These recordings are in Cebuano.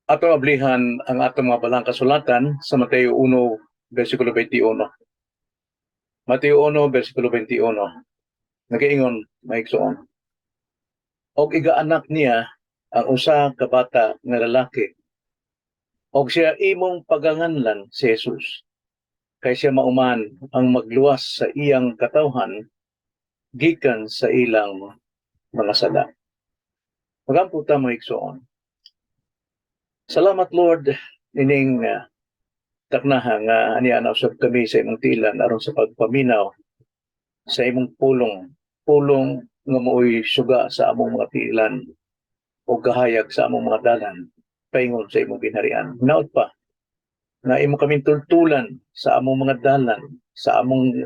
Ato ablihan ang atong mga balaang kasulatan sa Mateo 1, versikulo 21. Mateo 1, versikulo 21. Nagaingon, mga igsoon: "Og igaanak niya ang usa ka bata nga lalaki. Og siya imong paganganlan si Jesus. Kay siya mao man ang magluwas sa iyang katawhan gikan sa ilang mga sala." Magampo ta, mga igsoon. Salamat, Lord, ining taknaha nga ania na usab kami sa imong tilan aron sa pagpaminaw sa imong pulong, pulong nga maoy suga sa among mga tilan o gahayag sa among mga dalan paingon sa imong ginharian. Hinaot pa nga imo kaming tultulan sa among mga dalan, sa among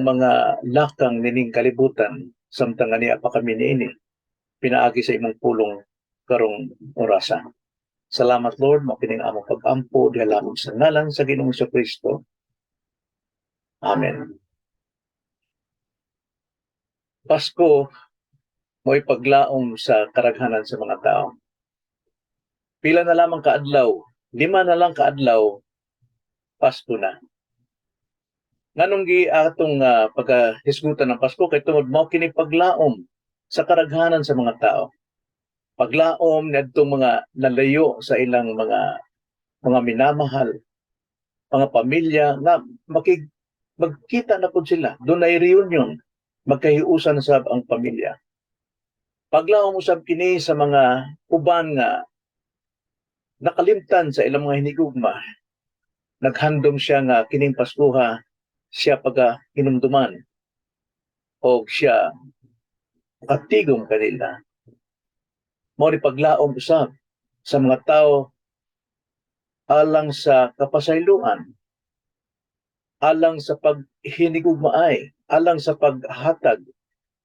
mga lakang nining kalibutan samtang ania pa kami niini, pinaagi sa imong pulong karong orasa. Salamat, Lord, mao kining among pag-ampo diha lamang sa ngalan sa Ginoong Kristo. Amen. Pasko mo'y paglaom sa karaghanan sa mga tao. Pila na lamang kaadlaw, 5 na lang kaadlaw, Pasko na. Nganong gi atong pagkahisgutan ng Pasko? Kay tungod mao kini paglaom sa karaghanan sa mga tao. Paglaom niadtong mga nalayo sa ilang mga minamahal, mga pamilya nga magkita na pud sila, dunay reunion, magkahiusan sab ang pamilya. Paglaom usab kini sa mga uban nga nakalimtan sa ilang mga hinigugma. Naghandom siya nga kining Paskuha siya paga hinumduman o siya katigom kanila. Mao ni paglaom usab sa mga tao alang sa kapasayloan, alang sa paghinigugmaay, alang sa paghatag.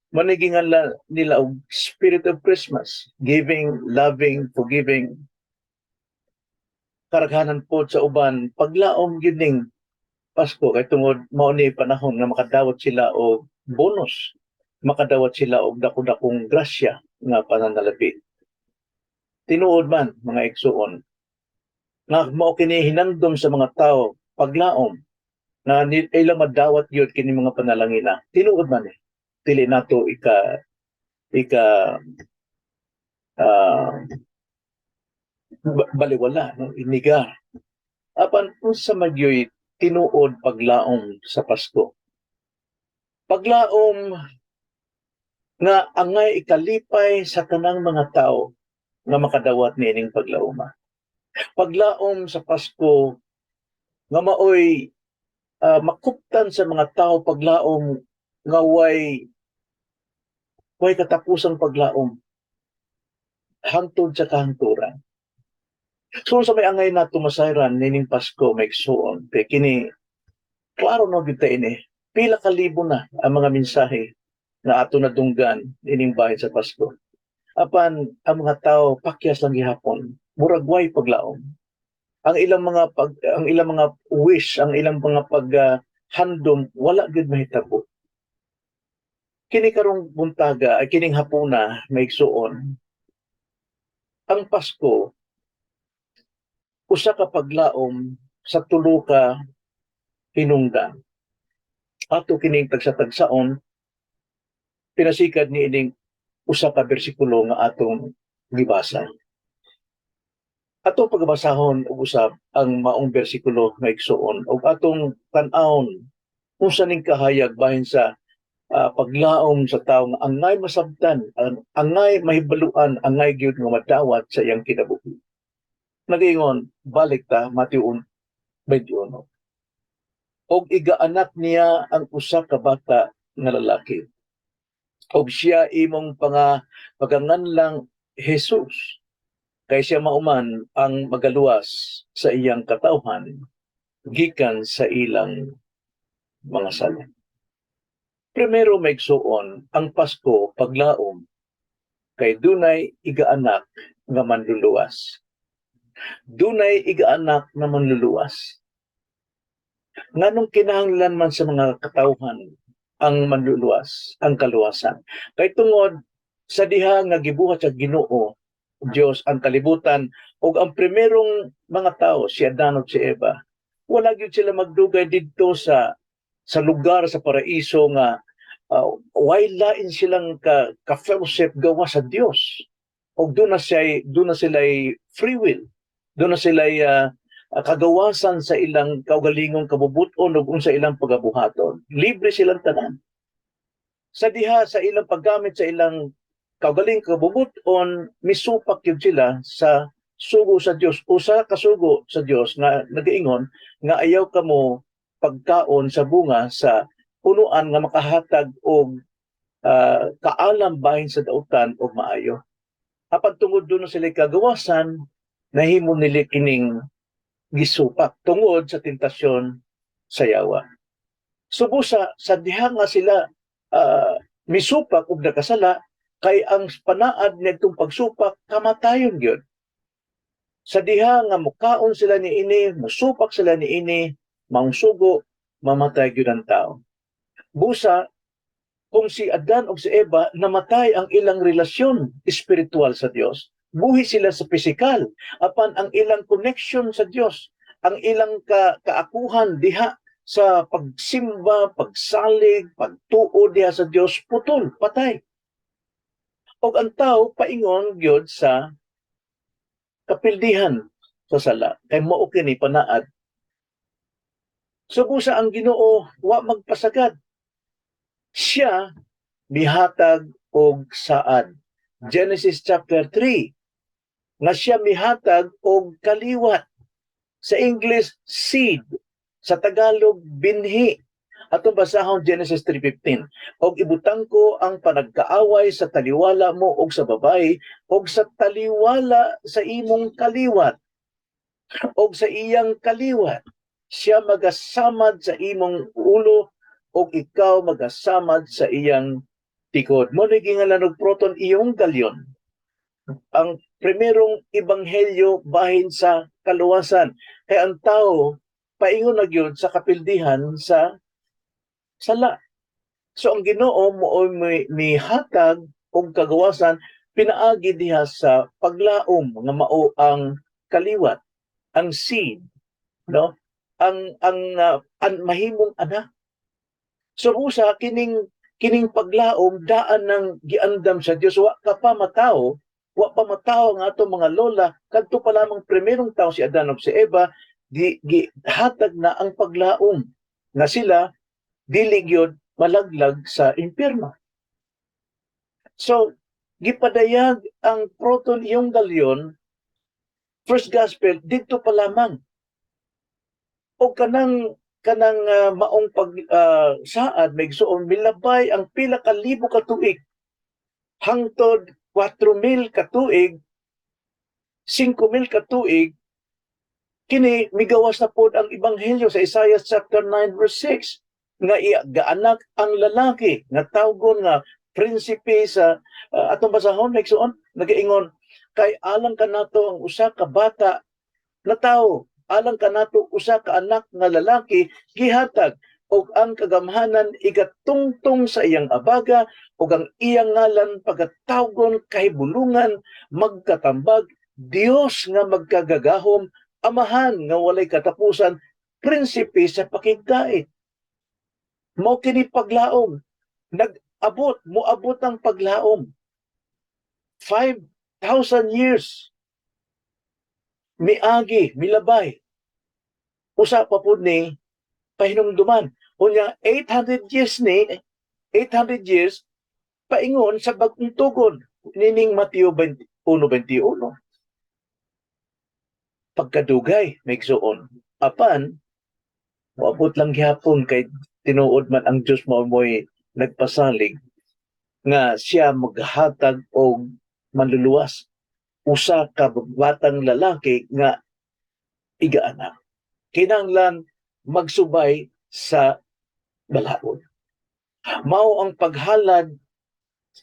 Manigingan nila og spirit of Christmas, giving, loving, forgiving. Karaghanan po sa uban, paglaom gyud ning Pasko kay tungod mao ni panahon nga makadawat sila og bonus, makadawat sila og dako-dakong grasya nga pananalapi. Tinuod man, mga igsuon, nga mao kini hinandom sa mga tao, paglaom nga ilang madawat gyud kini mga panalangina. Tinuod man eh. Dili nato ika ika baliwala, no, inigar. Apan unsa magyoy tinuod paglaom sa Pasko? Paglaom nga angay ikalipay sa tanang mga tao nga makadawat niining paglaoma. Paglaom sa Pasko nga maoy makuptan sa mga tao, paglaom nga way katapusang paglaom hangtod sa kahangturan. So sa may angay nato masayran nining Pasko, mga igsuon, kay kini klaro no gyud ta ini. Pila ka libo na ang mga mensahe nga ato nadunggan ining bahin sa Pasko. Apan ang mga tao pakyas lang gihapon, murag way paglaom. Ang ilang mga wish, ang ilang mga pag handom wala gyud mahitabo. Kini karong buntaga ay kining hapuna, mga igsuon, ang Pasko usa ka paglaom sa tulo ka hinungdan. Ato kining tagsa-tagsaon pinasikad ni ining usa ka bersikulo nga atong gibasa. Atong pagbasahon og usab ang maong bersikulo, mga igsuon, ug atong tan-awon unsa ning kahayag bahin sa paglaom sa tawo nga angay masabtan, angay mahibaluan, angay gyud nga madawat sa iyang kinabuhi. Nagaingon, balik ta Mateo 21. "Og igaanak niya ang usa ka bata nga lalaki. Og siya imong paganganlang Jesus. Kay siya mao man ang magaluwas sa iyang katawhan gikan sa ilang mga sala." Primero, mga igsuon, ang Pasko paglaom kay dunay igaanak nga manluluwas. Dunay igaanak na manluluwas. Nganong kinahanglan man sa mga katawhan ang manluluwas, ang kaluwasan? Kay tungod sa diha nga gibuhat sa Ginoo Dios ang kalibutan ug ang primerong mga tao, si Adan ug si Eva, wala gyud sila magdugay didto sa lugar sa paraiso nga way lain silang ka fellowship gawa sa Dios ug doon na sila free will, doon na sila kagawasan sa ilang kaugalingong kabubuton ug unsa ilang pagabuhaton. Libre silang tanan sa diha sa ilang paggamit sa ilang kaugaling kabubuton. Misupak gyud sila sa sugo sa Dios, usa ka sugo sa Dios nga nagaingon nga ayaw kamo pagkaon sa bunga sa punuan nga makahatag og kaalam bahin sa dautan og maayo. Apan tungod doon na sila kagawasan, nahimo nila kining gisupak tungod sa tentasyon sa yawa. So busa sa diha nga sila misupak ug nakasala, kay ang panaad nitong pagsupak kamatayon gyud. Sa diha nga mukaon sila ni ini, musupak sila ni ini, maong sugo, mamatay gyud ang tao. Busa kung si Adan ug si Eva namatay ang ilang relasyon espiritual sa Dios, buhi sila sa pisikal, apan ang ilang connection sa Dios, ang ilang kaakuhan diha sa pagsimba, pagsalig, pagtuo diha sa Dios, putol, patay. Og ang tao paingon gyud sa kapildihan sa sala kay mao kini panaad. So busa ang Ginoo wa magpasagad. Siya mihatag og saad. Genesis chapter 3 nga siya mihatag og kaliwat. Sa English, seed. Sa Tagalog, binhi. Atong basahon Genesis 3:15. "Og ibutang ko ang panagkaaway sa taliwala mo og sa babayi og sa taliwala sa imong kaliwat og sa iyang kaliwat. Siya magasamad sa imong ulo og ikaw magasamad sa iyang tikod." Mo ni gingalan og proton euangelion. Ang primerong ebanghelyo bahin sa kaluwasan. Kay ang tao paingon na gyud sa kapildihan sa sala. So ang Ginoo mo mihatag og kagawasan pinaagi diha sa paglaom nga mao ang kaliwat, ang seed, no? Ang mahimong anak. So usa kining paglaom daan ng giandam sa Dios, wa ka pa matawo, wa pa matawo ang atong mga lola, kadto pa lamang primerong tao si Adan ug si Eva, di gihatag na ang paglaom nga sila dili gyud malaglag sa impyerno. So gipadayag ang proton euangelion, first gospel, didto pa lamang. O kanang maong pag saad, may igsuon, milabay ang pila ka libo ka tuig hangtod 4,000 ka tuig, 5,000 ka tuig, kini migawas na pod ang ebanghelyo sa Isaiah chapter 9 verse 6 nga gaanak ang lalaki nga tawgon nga prinsipe sa atong basahon, igsuon, nagaingon, "Kay alang kanato ang usa ka bata na tawo, alang kanato usa ka anak nga lalaki gihatag, ug ang kagamhanan igatungtong sa iyang abaga, ug ang iyang ngalan pagatawgon Kahibulungan, Magkatambag, Dios nga Magkagagahom, Amahan nga Walay Katapusan, Prinsipe sa Pakigkait." Mao kini paglaom. Nag-abot, moabot ang paglaom. 5,000 years miagi, milabay. Usa pa pud ni pahinumduman. Unya 800 years ni, 800 years paingon sa bagong tugon nining Mateo 21:21. Pagkadugay, may igsuon. Apan moabot lang gihapon kay tinuod man ang Dios mao mo'y nagpasalig nga siya maghatag og manluluwas, usa ka batang lalaki nga igaanak. Kinahanglan magsubay sa balaod. Mao ang paghalad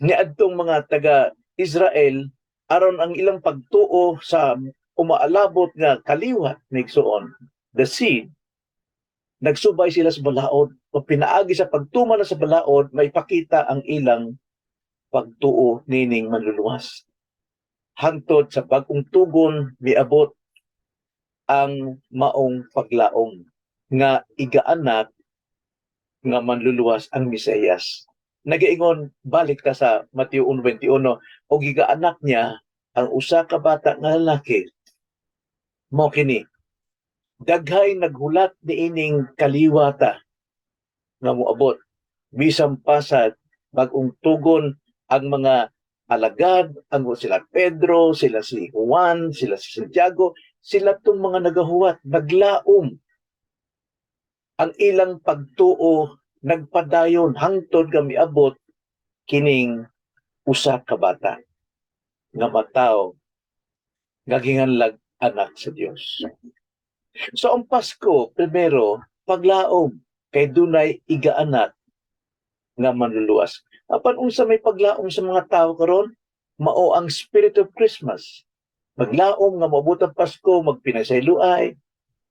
niadtong mga taga Israel aron ang ilang pagtuo sa umaalabot nga kaliwat ni igsuon, the seed, nagsubay sila sa balaod o pinaagi sa pagtuman na sa balaod, may pakita ang ilang pagtuo nining manluluwas. Hangtod sa bag-ong tugon miabot ang maong paglaom nga igaanak nga manluluwas, ang Mesiyas. Nagaingon, balik ta sa Mateo 1:21, og gigaanak niya ang usa ka bata nga lalaki. Mao kini. Daghay naghulat niining kaliwata nga moabot. Bisan pa sa bag-ong tugon, ang mga alagad, ang sila Pedro, sila si Juan, sila si Santiago, sila tong mga nagahuwat, naglaom. Ang ilang pagtuo nagpadayon hangtod nga miabot kining usa ka bata nga matawo nga ginganlag anak sa Dios. So ang Pasko, primero, paglaom kay dunay igaanak nga manluluwas. Apan unsa may paglaom sa mga tao karon? Mao ang spirit of Christmas. Maglaom nga moabot ang Pasko, magpinasayloay.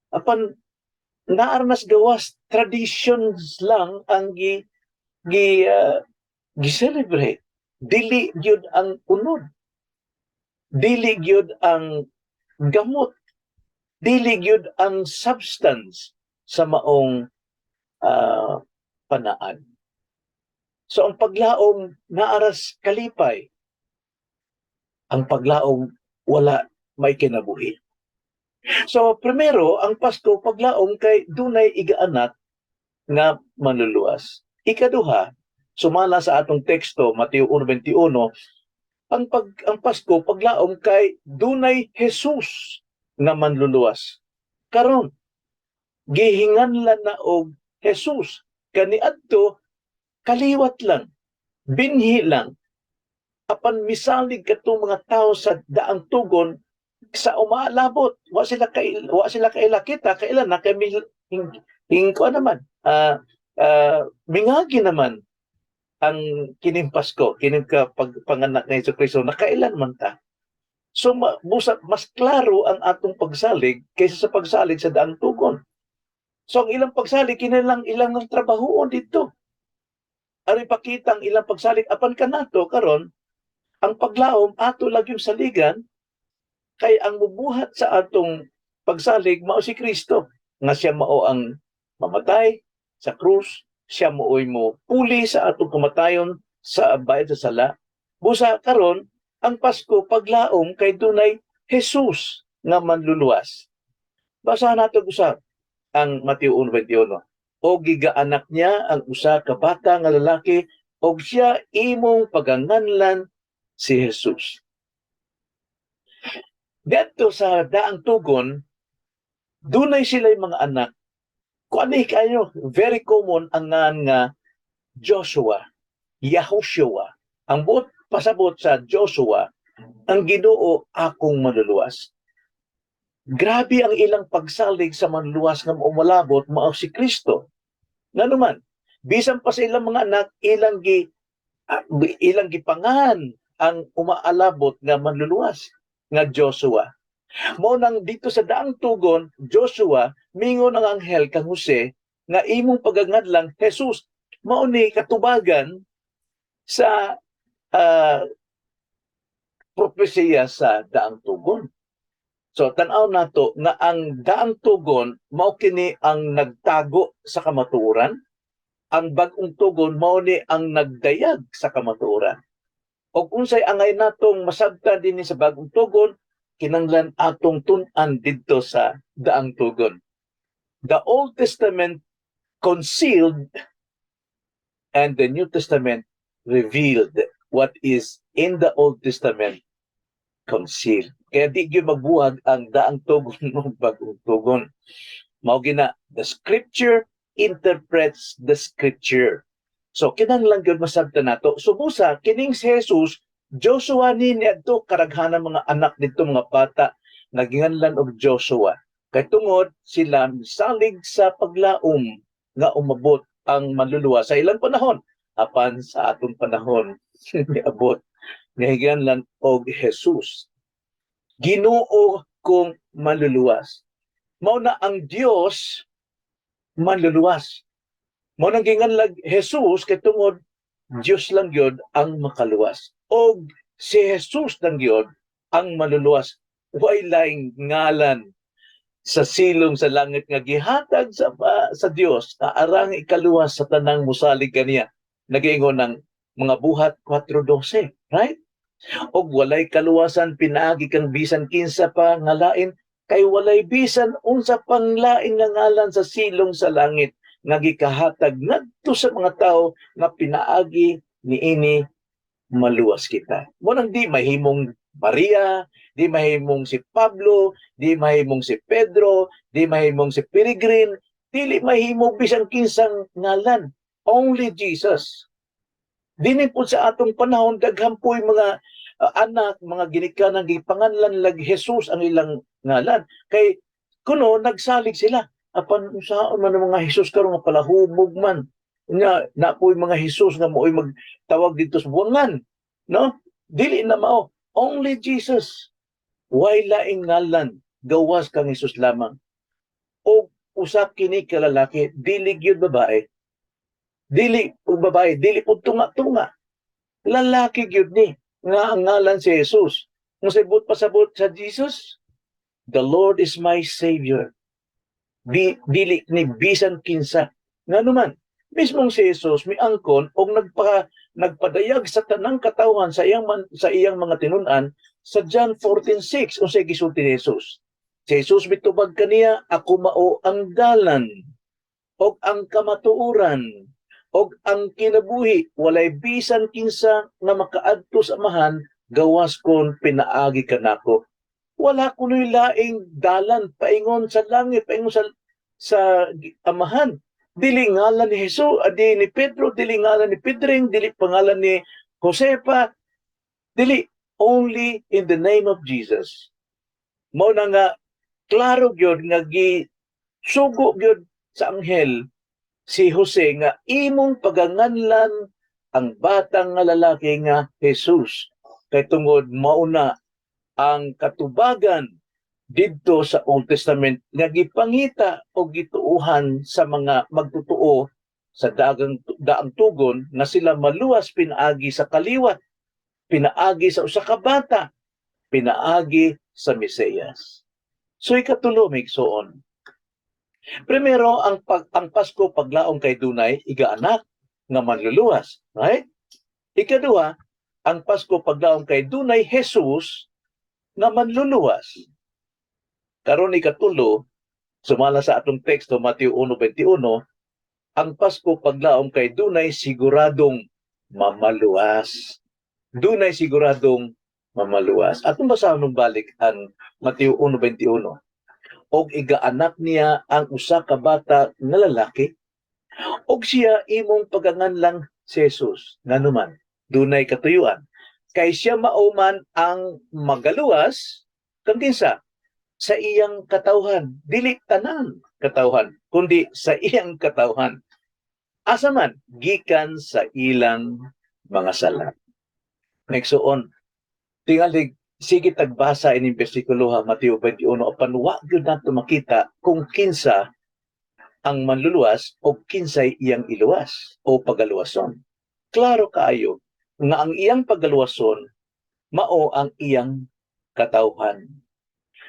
Apan naa ra nas gawas, traditions lang ang gi gi gi-celebrate. Dili gyud ang unod. Dili gyud ang gamot. Dili gyud ang substance sa maong panaad. So ang paglaom naa ras kalipay. Ang paglaom wala may kinabuhi. So primero, ang Pasko, paglaom kay dunay igaanak nga manluluwas. Ikaduha, sumala sa atong teksto Mateo 1:21, ang Pasko, paglaom kay dunay Jesus nga manluluwas. Karon gihinganlan na og Jesus, kaniadto kaliwat lang, binhi lang. Apan misalig katong mga tao sa daang tugon sa umaalabot, wa sila kaila. Kita kaila na kay hing ko naman mingagi naman ang kining Pasko, kining ka pagpanganak ni Hesus Kristo, nakailan man ta. So busa mas klaro ang atong pagsalig kaysa sa pagsalig sa daang tugon. So ang ilang pagsalig, kinilang ilang ng trabahoon dito. Aron ipakita ang ilang pagsalig. Apan kanato karon, ang paglaom ato lang yung saligan kay ang mubuhat sa atong pagsalig mao si Kristo nga siya mao ang mamatay sa krus, siya maoy mo puli sa atong kamatayon sa bayad sa sala. Busa karon ang Pasko, paglaom kay dunay Jesus nga manluluwas. Basahan nato usab ang Mateo 1:21. "O gigaanak niya ang usa ka bata nga lalaki og siya imong paganganlan si Jesus." Didto sa daang tugon, dunay sila'y mga anak. Kung ano kayo, very common ang ngan nga Joshua, Yahushua. Ang buot pasabot sa Joshua, ang Ginoo akong manluluwas. Grabe ang ilang pagsalig sa manluluwas nga umalabot, mao si Kristo. Ngano man, bisan pa sa ilang mga anak, ilang gipangan ang umaalabot nga manluluwas nga Joshua. Mao nang dito sa daang tugon, Joshua, mingon ang anghel kang Jose nga imong pagangadlang Jesus. Mao ni katubagan sa propesiya sa daang tugon. So tan-aw nato nga ang daang tugon mao kini ang nagtago sa kamatuoran, ang bag-ong tugon mao ni ang nagdayag sa kamatuoran. Og unsay angay natong masabtan dinhi sa bag-ong tugon, kinanglan atong tun-an didto sa daang tugon. The Old Testament concealed and the New Testament revealed what is in the Old Testament concealed. Kaya di gyud magbuhag ang daang tugon ug bag-ong tugon. Mao gina, the scripture interprets the scripture. So kinahanglan gyud masabtan nato. So busa kining si Jesus, Joshua ni niadto karaghanan mga anak didto, mga bata naginganlan og Joshua. Kay tungod sila salig sa paglaom nga umabot ang manluluwas sa ilang panahon. Apan sa atong panahon miabot nga hinganlan og Jesus. Ginoo kong manluluwas. Mao na ang Dios manluluwas. Mao nang ginganlag Jesus kay tungod Dios lang gyud ang makaluwas. Og si Jesus lang gyud ang maluluwas. Way laing ngalan sa silong sa langit nga gihatag sa Dios nga arang ikaluwas sa tanang musalig kaniya. Nagaingon ng mga Buhat 4:12, right? Og walay kaluwasan pinaagi kang bisan kinsa pa nga lain, kay walay bisan unsa pang lain nga ngalan sa silong sa langit nga gikahatag ngadto sa mga tawo nga pinaagi niini maluwas kita. Mao nang di mahimong Maria, di mahimong si Pablo, di mahimong si Pedro, di mahimong si Peregrine, dili mahimong bisan kinsang ngalan. Only Jesus. Dini po sa atong panahon, daghan po'y mga anak, mga ginikanan, gipanganlan lag Jesus ang ilang ngalan. Kay kuno nagsalig sila. Apan unsaon man ang mga Jesus karon nga palahubog man? Nga na po'y mga Jesus nga mo'y magtawag dito sa buwangan. No? Dili na mao. Only Jesus. Way laing ngalan gawas kang Jesus lamang. O usap kini ka lalaki, dili gyud babae. Dili ug babae, dili pud tunga-tunga. Lalaki gyud ni nga ang ngalan si Jesus. Kung sa buot pasabot sa Jesus, "The Lord is my Savior." Di dili ni bisan kinsa. Ngano man, mismong si Jesus miangkon og nagpadayag sa tanang katawhan sa iyang mga tinun-an sa John 14:6. Unsay gisulti ni Jesus? Si Jesus mitubag kaniya, "Ako mao ang dalan og ang kamatuoran og ang kinabuhi. Walay bisan kinsa nga makaadto sa Amahan gawas kon pinaagi kanako." Wala kuno'y laing dalan paingon sa langit, paingon sa Amahan. Dili ngalan ni Jesus, adi ni Pedro, dili ngalan ni Pedring, dili pangalan ni Josepa, dili, only in the name of Jesus. Mao na nga klaro gyud nga gi sugo gyud sa anghel si Jose nga imong paganganlan ang batang nga lalaki nga Jesus kay tungod mauna ang katubagan didto sa Old Testament nga gipangita o gituuhan sa mga magtutuo sa dagang daang tugon nga sila maluwas pinaagi sa kaliwat, pinaagi sa usa ka bata, pinaagi sa Mesiyas. So ikatulo, mga igsoon. Primero, ang Pasko paglaom kay dunay igaanak nga manluluwas, right? Ikaduha, ang Pasko paglaom kay dunay Jesus nga manluluwas. Karon ikatulo, sumala sa atong teksto Mateo 1:21, ang Pasko paglaom kay dunay siguradong mamaluwas. Dunay siguradong mamaluwas. Atong basahon balik ang Mateo 1:21. "Og igaanak niya ang usa ka bata nga lalaki, og siya imong paganganlang si Jesus." Ngano man, dunay katuyuan. "Kay siya mao man ang magaluwas kang kinsa? Sa iyang katawhan." Dili tanan katawhan, kundi sa iyang katawhan. Asa man? "Gikan sa ilang mga sala." Igsoon, tingali sige tagbasa ining bersikulo ha, Mateo 21, apan wa gyud nato makita kung kinsa ang manluluwas o kinsay iyang iluwas o pagaluwason. Klaro kaayo nga ang iyang pagaluwason mao ang iyang katawhan.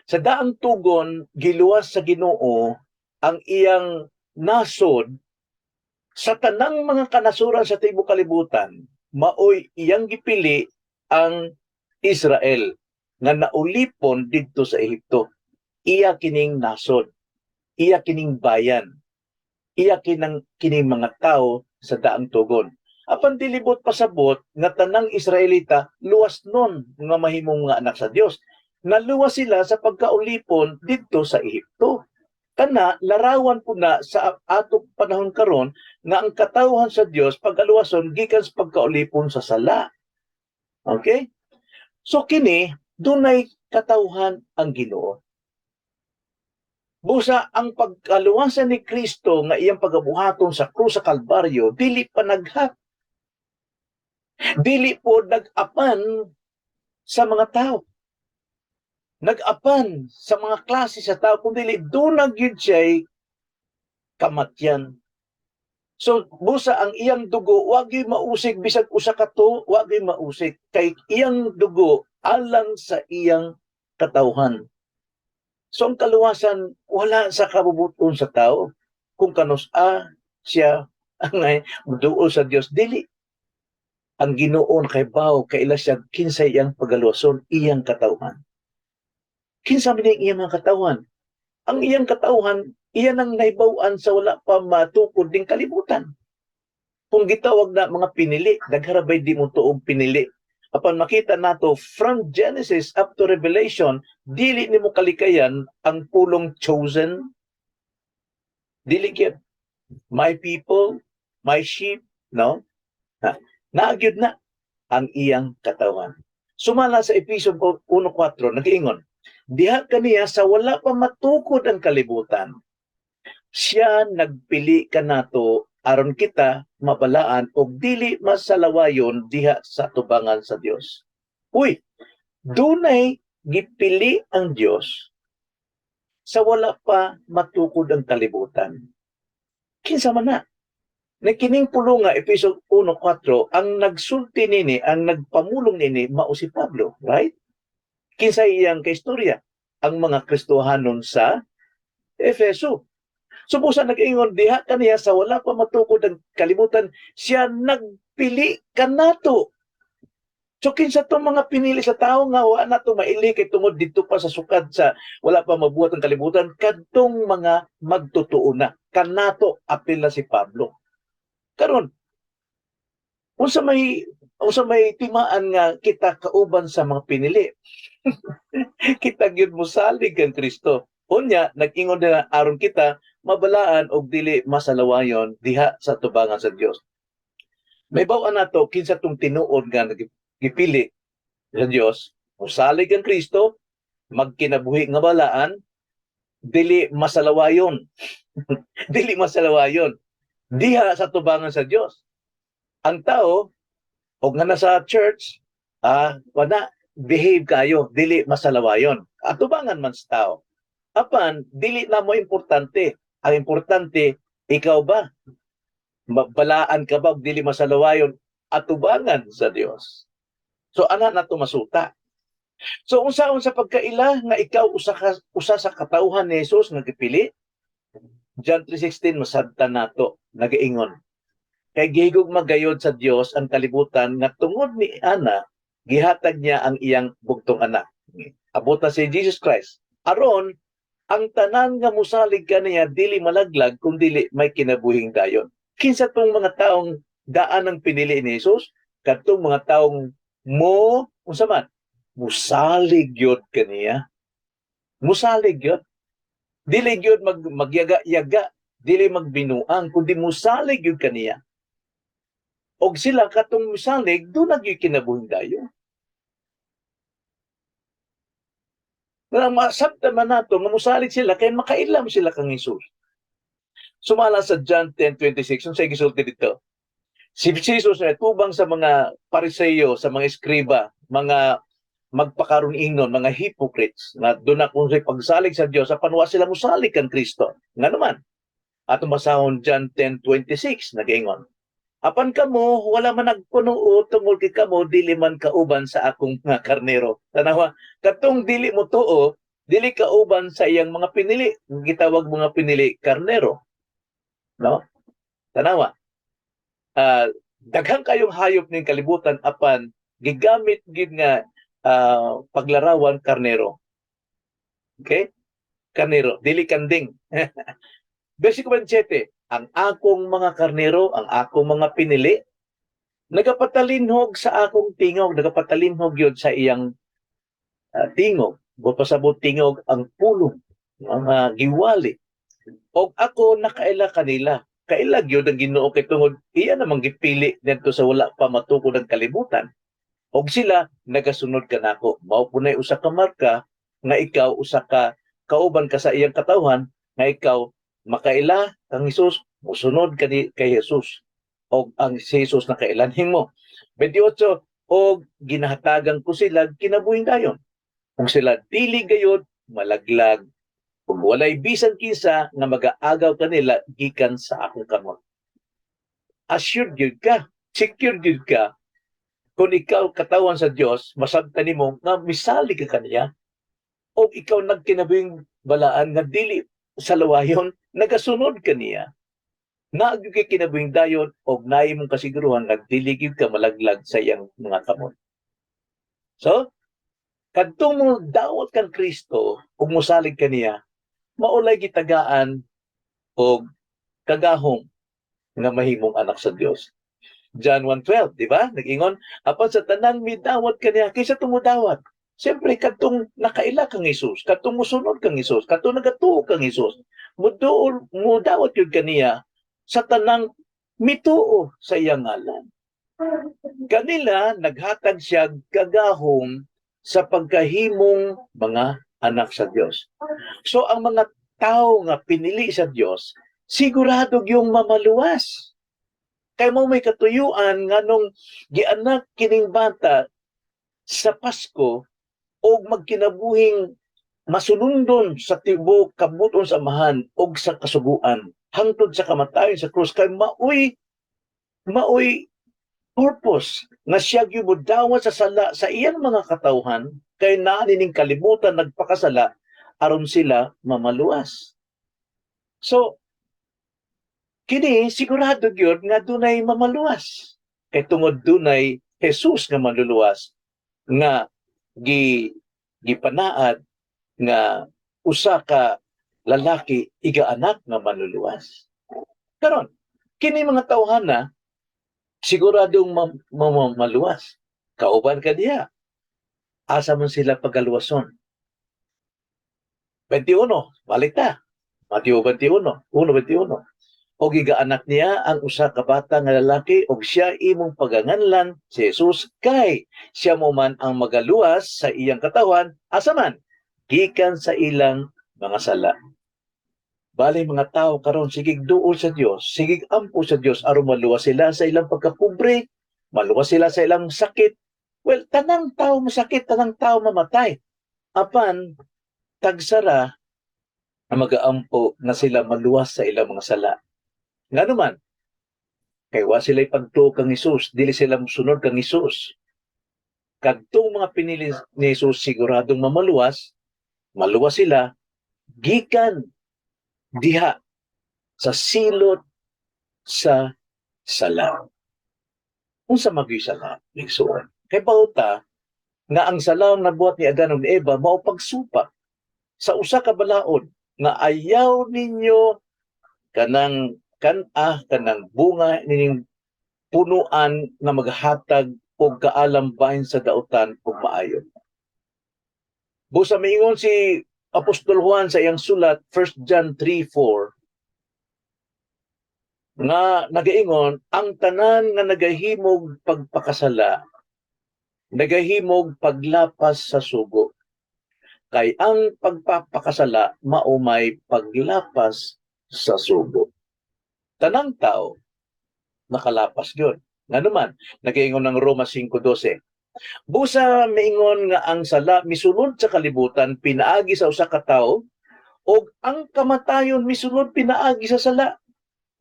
Sa daang tugon, giluwas sa Ginoo ang iyang nasod sa tanang mga kanasuran sa tibuok kalibutan, maoy iyang gipili ang Israel nga naulipon didto sa Ehipto. Iya kining nasod, iya kining bayan, iya kining mga tao sa daang tugon. Apan dili buot pasabot nga tanang Israelita luwas nun nga mahimong nga anak sa Dios. Naluwas sila sa pagkaulipon didto sa Ehipto. Kana larawan po na sa atong panahon karon nga ang katawhan sa Dios pagaluwason gikan sa pagkaulipon sa sala. Okay? So kini dunay katawhan ang Ginoo. Busa ang pagkaluwasan ni Kristo nga iyang pagabuhaton sa krus sa Kalbaryo dili pa naghak. Dili po nag-apan sa mga tao. Nag-apan sa mga klase sa tao, kung dili duna gyud siya'y kamatyan. So busa ang iyang dugo wa gyud mausik, bisag usa ka to wa gyud mausik, kay iyang dugo alang sa iyang katawhan. So ang kaluwasan wala sa kabubuton sa tao kung kanus-a siya angay muduol sa Dios, dili. Ang Ginoo kay bawo, kaila siya kinsay iyang pagaluwason, iyang katawhan. Kinsa man ang iyang mga katawhan? Ang iyang katawhan, iya nang nahibaw-an sa wala pa matukod ning kalibutan. Kung gitawag na mga pinili, daghan bay di mo tuog pinili. Apan makita nato from Genesis up to Revelation, dili nimo kalikayan ang pulong "chosen". Dili gyud. "My people," "my sheep," no? Ha? Naa gyud na ang iyang katawhan. Sumala sa Efeso 1:4, nag-ingon, diha kaniya sa wala pa matukod ang kalibutan, siya nagpili kanato aron kita mabalaan og dili masalawayon diha sa tubangan sa Dios. Uy, dunay gipili ang Dios sa wala pa matukod ang kalibutan. Kinsa man na? Na kining pulong nga Efeso 1:4, ang nagsulti nini, ang nagpamulong nini mao si Pablo, right? Kinsa iyang kaistorya? Ang mga Kristohanon sa Efeso. So busa nag-ingon diha kaniya sa wala pa matukod ang kalibutan, siya nagpili kanato. So kinsa tong mga pinili sa tao nga wa nato maili kay tungod didto pa sa sukad sa wala pa mabuhat ang kalibutan, kadtong mga magtotoo na kanato, apil na si Pablo. Karon, unsa may timaan nga kita kauban sa mga pinili? Kita gyud mosalig kang Kristo. Unya, nag-ingon na aron kita mabalaan og dili masalawayon diha sa tubangan sa Dios. Mahibaw-an nato kinsa tong tinuod nga gipili sa Dios, mosalig ang Kristo, magkinabuhi nga balaan, dili masalawayon. Dili masalawayon diha sa tubangan sa Dios. Ang tao og nga nasa church, wala behave kayo, dili masalawayon. Atubangan man sa tao. Apan dili na mo importante. Ang importante, ikaw ba? Balaan ka ba og dili masalawayon atubangan sa Dios? So ana na to masuta. So unsaon sa pagkaila nga ikaw usa sa katawhan ni Jesus nga gipili? John 3:16, masabtan nato, nagaingon. Kay gihigugma gayod sa Dios ang kalibutan nga tungod ni ana gihatag niya ang iyang bugtong anak. Abot na si Jesus Christ. Aron ang tanan nga musalig kaniya dili malaglag kun dili may kinabuhing dayon. Kinsa tong mga taong daan ang pinili ni Jesus? Kadtong mga taong mo unsa man? Musalig gyud kaniya. Musalig gyud. Dili gyud magyaga-yaga, dili magbinuang, kundi musalig gyud kaniya. Og sila katong musalig, duna gyud kinabuhing dayon. Nga masabtan man nato nga musalig sila kay makailam sila kang Jesus. Sumala sa John 10:26, unsay gisulti dito? Si Jesus na tubang sa mga Pariseyo, sa mga eskriba, mga magpakaroon, mga hypocrites, na doon na kung sa pagsalig sa Diyos, apan wa sila musalig kang Kristo. Nga naman, atong basahon John 10:26, nag-ingon. Apan kamo, wala man nagpunuo tungod kay kamo, dili man kauban sa akong mga karnero. Tanawa, katong dili mo tuo, dili kauban sa iyang mga pinili. Gitawag mga pinili, karnero. No? Tanawa. Daghan kayong hayop ning kalibutan apan gigamit gid nga paglarawan, karnero. Okay? Karnero, dili kanding. Versikulo 27, ang akong mga karnero, ang akong mga pinili, nagapatalinhog sa akong tingog, nagapatalinhog yun sa iyang tingog. Pasabot tingog ang pulong, ang giwali. Og ako nakaila kanila. Kaila gyud ang Ginoo kay tungod iya namang gipili ngadto sa wala pa matukod ang kalibutan. Og sila nagasunod kanako. Mao punay usa ka marka nga ikaw usa ka kauban ka sa iyang katawhan, nga ikaw makaila kang Hesus, musunod ka ni kay Jesus. Og ang si Jesus nakaila nimo. 28, og ginahatagan ko sila kinabuhing dayon. Kung sila dili gayod malaglag, kung walay bisan kinsa nga magaagaw kanila gikan sa akong kamot. Assured gyud ka, secure gyud ka. Kung ikaw katawan sa Dios, masabtan nimo nga misalig ka kaniya o ikaw nagkinabuhing balaan nga dili sa lawayon, nagasunod kaniya. Naa gyud kay kinabuhing dayon og naay imong kasiguruhan nga dili gyud ka malaglag sa iyang mga kamot. So, kadtong mo dawat kang Kristo ug mosalig kaniya, maulay gitagaan og kagahom nga mahimong anak sa Dios. John 1:12, di ba? Nag-ingon, apan sa tanang midawat kaniya, kaysa tumudawat. Siyempre, kadtong nakaila kang Hesus, kadtong musunod kang Hesus, kadtong nagatuo kang Hesus, muduol, mudawat yun kaniya sa tanang mituo sa iyang ngalan. Kanila naghatag siya kagahom sa pagkahimong mga anak sa Dios. So ang mga tao nga pinili sa Dios, sigurado yung mamaluwas. Kay mo may katuyuan nga nung gianak kining bata sa Pasko og magkinabuhing masunundon sa tibuok kabut-on sa Amahan og sa kasuguan hangtod sa kamatayon sa krus, kay maoy purpose nga siya gyud modawat sa sala sa iyang mga katawhan, kay naa ning kalibutan nagpakasala aron sila mamaluwas. So kini sigurado gyud nga dunay mamaluwas kay tungod dunay Jesus nga manluluwas nga gipanaad nga usa ka lalaki, iga-anak nga manluluwas. Karon, kini mga tawhana siguradong maluwas. Kauban ka diha. Asa man sila pagaluwason? 21, balik ta. Mateo 21, 1:21. Og igaanak niya ang usa ka bata nga lalaki og siya imong paganganlan si Jesus, kay siya mo man ang magaluwas sa iyang katawan, asa man, gikan sa ilang mga sala. Bali mga tao karon sigig duol sa Dios, sigig ampo sa Dios aron maluwas sila sa ilang pagkapobre, maluwas sila sa ilang sakit. Well, tanang tao masakit, tanang tao mamatay. Apan tagsara ang magaampo na sila maluwas sa ilang mga sala. Nga naman, kay wa sila pagtuo kang Hesus, dili sila mosunod kang Hesus. Kadtong mga pinili ni Hesus, siguradong mamaluwas, maluwas sila gikan diha sa silot sa sala. Unsa magyud sala, igsuon? Kay bauta nga ang sala nga nabuhat ni Adan ug ni Eva mao pagsupak sa usa ka balaod nga ayaw ninyo kanang kan-a kanang bunga nining punuan nga maghatag og kaalam bahin sa dautan ug maayo. Busa miingon si Apostol Juan sa iyang sulat 1 John 3:4 nga nagaingon, ang tanan nga nagahimog pagpakasala nagahimog paglapas sa sugo, kay ang pagpapakasala mao may paglapas sa sugo. Tanang tao nakalapas gyud. Ngano man, nagaingon ng Roma 5:12. Busa miingon nga ang sala misulod sa kalibutan pinaagi sa usa ka tawo ug ang kamatayon misulod pinaagi sa sala,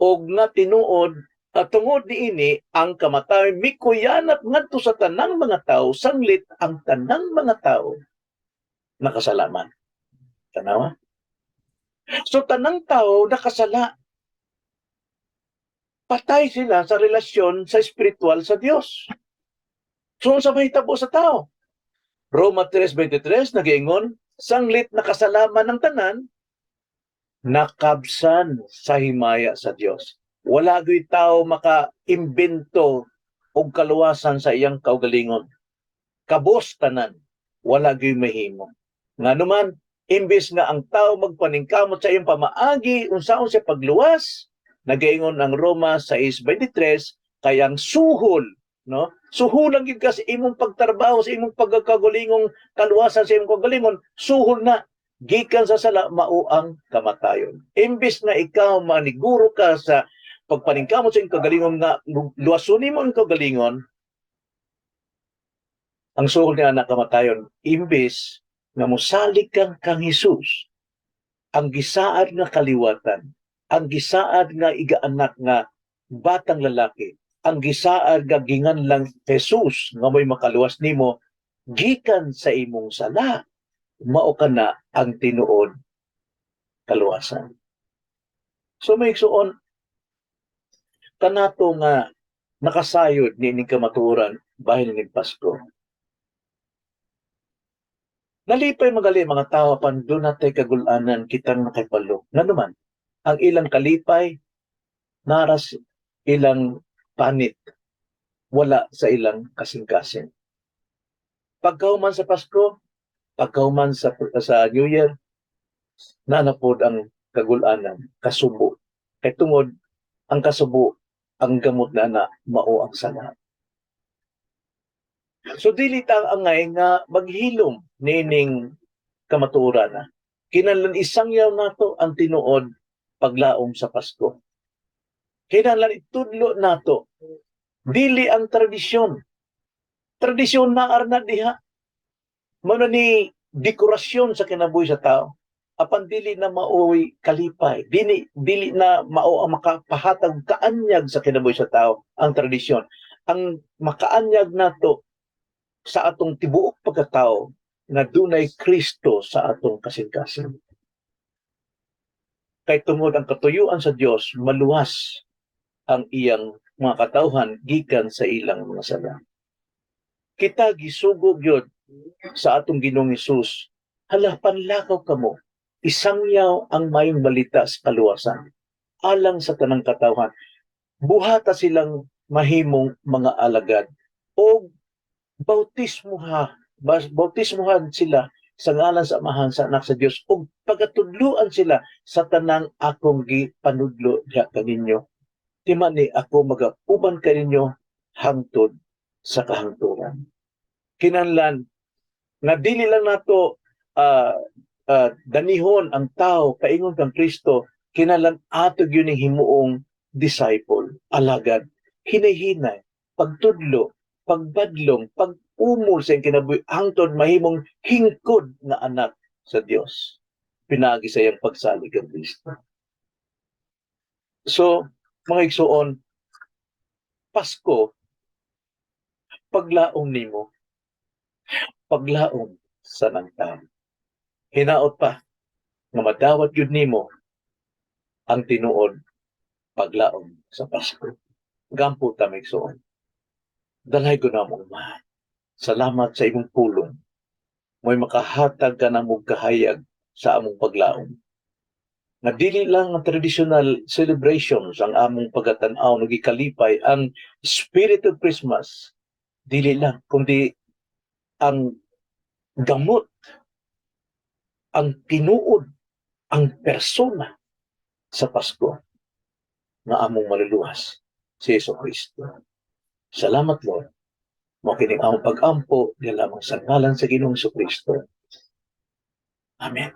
og nga tinuod at tungod niini ang kamatayon mikuyanap ngadto sa tanang mga tao, sanglit ang tanang mga tao nakasalaman. Tanawa? So tanang tao nakasala. Patay sila sa relasyon sa espiritual sa Dios. So unsa mahitabo sa tao? Roma 3:23 nagaingon, sanglit nakasalaman ng tanan, nakabsan sa himaya sa Dios. Wala gyud tao maka-imbento og kaluwasan sa iyang kaugalingon. Kabos tanan, wala gyud mahimo. Ngano man, imbes nga ang tao magpaningkamot sa iyang pamaagi unsaon siya pagluwas, nagaingon ang Roma 6:23, kay ang suhol, no? Suhulan gyud ka sa imong pagtrabaho, sa imong pagkagulingong kaluwasan sa imong kagalingon, suhol na gikan sa sala mao ang kamatayon. Imbes nga ikaw maniguro ka sa pagpaningkamot sa imong kagalingon nga luwason nimo ang kagalingon, ang suhol niya na kamatayon. Imbes nga mosalig kang kang Hesus, ang gisaad nga kaliwatan, ang gisaad nga igaanak nga batang lalaki, Ang gisaad nga ginganlang Jesus nga mo'y makaluwas nimo gikan sa imong sala, mao kana ang tinuod kaluwasan. So, mga igsuon, kanato nga nakasayod niining kamatuoran bahin ning Pasko. Nalipay magali mga tao apan duna tay kagul-anan kitang nakahibalo. Ngano man, ang ilang kalipay naras ilang panit, wala sa ilang kasing-kasing. Pagkahuman sa Pasko, pagkahuman sa New Year, naa na pod ang kagul-anan, kasubo. Kay tungod ang kasubo, ang gamot na na mao ang sala. So dili ta angay nga maghilom niining kamatuoran na. Kinahanglan isangyaw nato ang tinuod paglaom sa Pasko. Kinahanglan itudlo nato dili ang tradisyon. Tradisyon na arna diha. Mao na ni dekorasyon sa kinabuhi sa tao. Apan dili na maoy kalipay, dili na mao ang makapahatag kaanyag sa kinabuhi sa tao ang tradisyon. Ang makaanyag nato sa atong tibuok pagkatao nga dunay Kristo sa atong kasing-kasing. Kay tungod ang katuyuan sa Dios, maluwas ang iyang mga katawhan gikan sa ilang mga sala. Kita gisugo gyud sa atong Ginoong Hesus, hala, panlakaw kamo, isangyaw ang mayong balita sa kaluwasan alang sa tanang katawhan. Buhata silang mahimong mga alagad o bautismuhan sila sa ngalan sa Amahan, sa Anak, sa Dios ug pagatudluan sila sa tanang akong gipanudlo diha kaninyo. Timani, ako magauban kaninyo hangtod sa kahangturan. Kinahanglan nga dili lang nato danihon ang tao paingon kang Kristo, kinahanglan ato gyud ning himuong disciple, alagad, hinay-hinay, pagtudlo, pagbadlong, pag-umol sa iyang kinabuhi hangtod mahimong hingkod nga anak sa Dios pinaagi sa iyang pagsalig kang Kristo. So, mga igsuon, Pasko, paglaom nimo, paglaom sa nang tao. Hinaot pa nga madawat gyud nimo ang tinuod paglaom sa Pasko. Gampo ta, mga igsuon. Dalaygon namong Amahan. Salamat sa imong pulong. Mo'y makahatag ka namong kahayag sa among paglaom. Nga dili lang ang traditional celebrations ang among pagatan-aw ug ikalipay ang spirit of Christmas. Dili lang, kundi ang gamot, ang tinuod, ang persona sa Pasko nga among maluluwas, si Jesu Kristo. Salamat, Lord. Mao kining among pag-ampo lamang sa ngalan sa Ginoong Kristo. Amen.